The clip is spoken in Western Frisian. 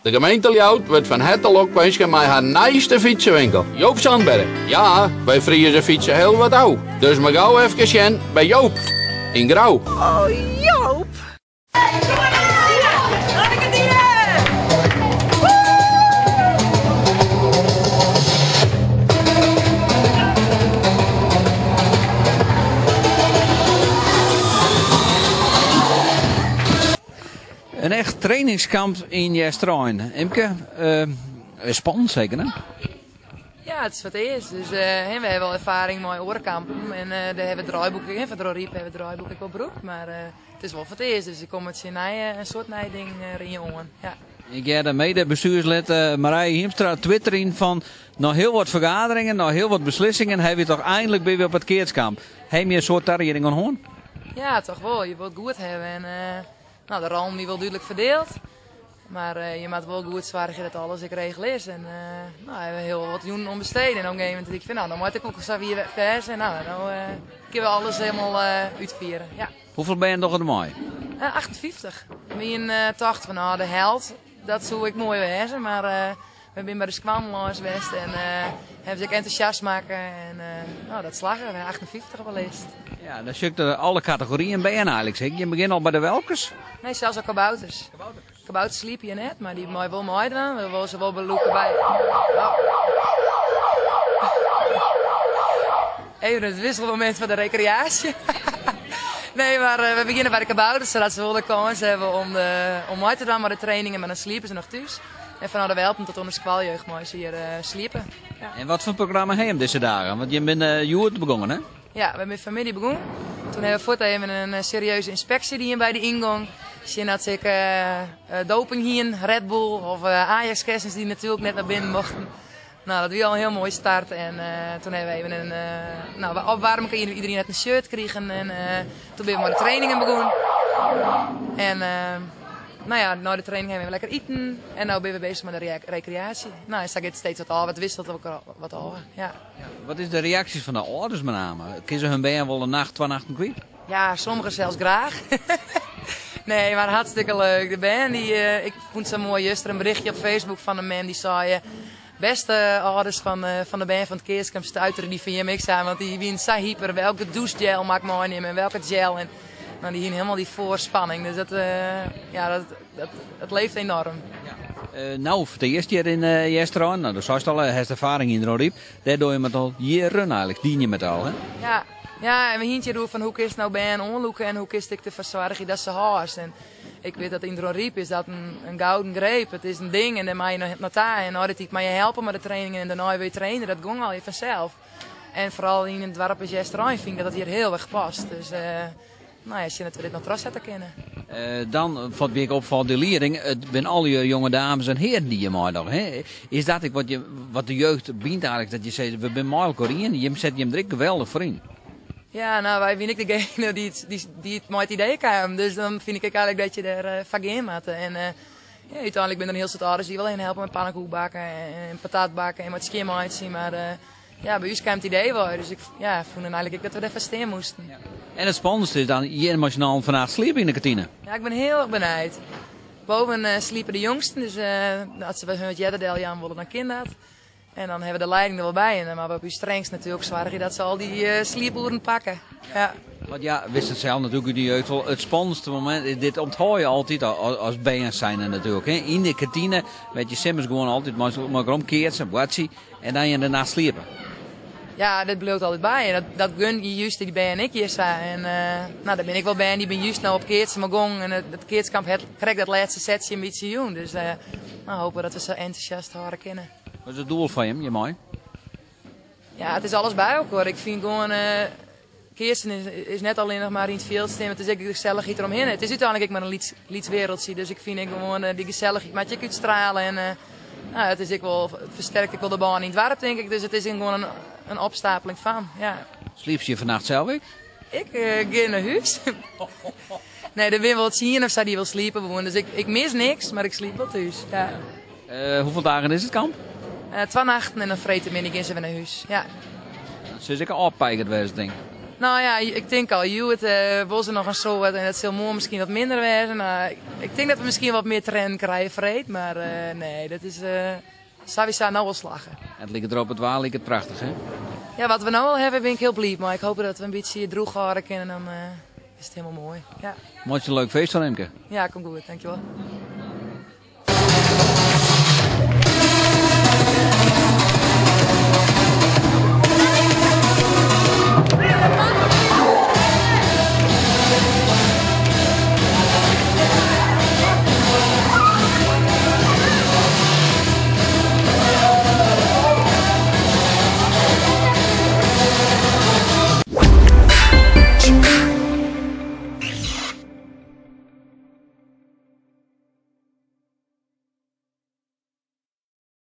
De gemeente Ljouwert wurdt fan herte lokwinske mei har nijste fytsewinkel, Joop Zandberg. Ja, wy Friezen fytse hiel wat ôf, dus mar gau efkes sjen by Joop yn Grou. Oh Joop! In echt trainingskamp yn Easterein. Imke, spannend seker hè? Ja, it is foar it earst. Dus we hawwe al erfaring mei oare kampen en dêr hawwe we it draaiboek, foar Dronryp hawwe we it draaiboek ek wol brûkt, mar it is wol foar it earst, dus der komme tsjin nije, in soad nije dingen rinne oan. Ja. Ik hearde mede-bestjoerslid Marije Hiemstra twitterjen fan nei hiel wat fergaderingen, nei hiel wat beslissingen hawwe wy toch einlik binne wy op it keatskamp. Hawwe jim in soad tarieding oan hân? Ja, toch wol. Je wolle it goed hawwe en no, de rollen binne wol dúdlik ferdield. Mar je moatte wol goed soargje dat alles ek regele is. En no, hawwe we hiel wat jûnen oan besteden. En op in gegeven momint tink ik fan no, no moat ik ek sa wier wêze. En no, no kinne we alles helemaal útfiere. Ja. Hoefolle bern dogge der mei? 58. We hiene tocht fan no, de helt, dat soe ek moai wêze. Mar we binne by de skoallen lâns west en hawwe se ek entûsjast makke. En no, dat slagge. We ha 58 op 'e list. Ja, dan sjoch ik der alle kategoryen bern eigentlik. Jim begjinne al by de welpkes? Nee, sels al kabouters. Kabouters sliepe hjir net, mar dy meie wol meidwaan. We wolle se wol belûke by. Oh. Even it wisselmomint foar de rekreaasje. Nee, mar we begjinne by de kabouters, sadat se wol de kâns hawwe om, om mei te dwaan mei de trainingen, mar dan sliepe se noch thús. En fanôf de welpen tot oan de skoaljeugd meie se hjir sliepe. Ja. En wat foar programma ha jim dizze dagen? Want jim binne hjoed begongen, hè? Ja, we binne fanmiddei begûn. Toen hawwe we fuort even in serieuze ynspeksje dien by de yngong. Sjen oft se ek doping hienen, Red Bull of Ajax-kessens dy't natuerlik net nei binnen mochten. No, dat wie al in hiel moaie start. En toen hawwe we even in no, opwaarmke, iedereen hat in shirt krigen en toen binne we mei de trainingen begûn. En no ja, nei de training hawwe we even lekker iten en no binne we bezich mei de rekreaasje. No, en sa giet it steeds wat ôf, it wisselt wat ôf, ja. Wat is de reaksjes fan de âlders mei name? Kinne se hun bern wol in nacht, twa nachten kwyt? Ja, sommigen sels graach. Nee, mar hartstikke leuk. De bern, die, ik fûn it sa moai juster in berichtje op Facebook fan in mem dy sei, bêste âlders fan de bern fan it keatskamp stuiteren dy fan jim ek sa, want dy wienen sa hyper. Welke dûsgel moat ik meinimme en welke gel? En no, dy hienen helemaal dy foarspanning. Dus dat, ja, dat, dat leeft enorm. Ja. No, foar it earst hjir yn Easterein. No, do seist al, hast erfaring yn Dronryp. Dêr dogge jim it al jierren eigentlik, diene jim it al, hè? Ja, ja, en we hiene it hjir oer fan hoe kinst no bern oanlûke en hoe kinst ek derfoar soargje dat se hâldst. En ik wit dat yn Dronryp is dat in gouden greep. It is in ding en dêr mei je nei ta. En nei de tiid mei je helpe mei de trainingen en dêrnei wurde je trainer. Dat gong allegear fansels. En foaral yn in doarp as Easterein fyn ik dat dat hjir hiel erch past. Dus no ja, sjen dat we dit noch trochsette kinne. Dan, wat my ek opfalt, de lieding, it binne allegear jonge dames en hearen dy't hjir meidogge. Hè? Is dat ek wat, je, wat de jeugd bynt eigentlik, dat je sizze, we binne mei elkoar ien, jim sette jim der ek geweldich foar yn? Ja, no, wy wiene ek degene dy't, dy't mei it idee kamen. Dus dan fyn ik ek eigentlik dat je dêr foar gean moatte. En ja, úteinlik binne der in hiel soad âlders dy't wol even helpe mei pannenkoek bakken en patat bakken en mei it skjinmeitsjen. Mar ja, by ús kaam it idee wei, dus ik ja, fûn eigentlik ek dat we dêrfoar stean moasten. Ja. En it spannendste is dan, hjir mei syn allen fannacht sliepe yn de kantine. Ja, ik bin hiel erch benijd. Boven sliepe de jongsten, dus as se hun wat earder deljaan wolle, dan kin dat. En dan hawwe we de leiding der wol by en dan moatte we op ús strengst natuerlik soargje dat se al dy sliepoeren pakke. Ja. Want ja, witst it sels natuerlik út de jeugd wol, it spannendste momint is dit ûnthâld je altyd as bern zijnde natuerlik. Hè? Yn de kantine, wêr't je simmers gewoan altyd mei elkoar omkeatse, boartsje. En dan je de nacht sliepe. Ja, dat bliuwt altyd by. En dat gun je juist dy bern ek hjir sa. En no, der binne ek wol bern dy binne juist no op keatsen mei gong. En it keatskamp hat krekt dat lêste setsje in bytsje jûn. Dus no hoopje we dat we se entûsjast hâlde kinne. Wat is it doel fan jim hjirmei? Ja, it is alles by elkoar. Ik fyn gewoan, keatsen is net allinnich mar yn it fjild stean, mar it is ek de gesellichheid deromhinne. It is úteinlik ek mar in lyts, lyts wereldsje, dus ik fyn ek gewoan dy gesellichheid moat je ek útstrale. En no, it is ek wol, it fersterkt ek wol de bân yn it doarp, tink ik. Dus it is gewoan in opstapeling fan, ja. Sliepst je fannacht sels ek? Ik gean nei hûs. Nee, der binne wol tsien of sa dy't wol sliepe woene, dus ik mis niks, mar ik sliep wol thús, ja. Hoefolle dagen is it kamp? Twa nachten en dan freedtemiddei gean se wer nei hûs, ja. Dat sil ek ôfpeigerd wêze, tink ik. No ja, ik tink al, hjoed wol se noch in soad en dat sil moarn miskien wat minder wêze. No, ik tink dat we miskien wat mear trainen krije freed, mar nee, dat is sawiesa no wol slagge. It liket derop, it waar liket prachtich, hè? Ja, wat we no al hawwe, bin ik hiel bliid mei. Ik hoop dat we in bytsje drûch hâlde kinne, dan is it hielendal moai. Ja. Meitsje in leuk feest fan, Imke. Ja, komt goed, dankjewol.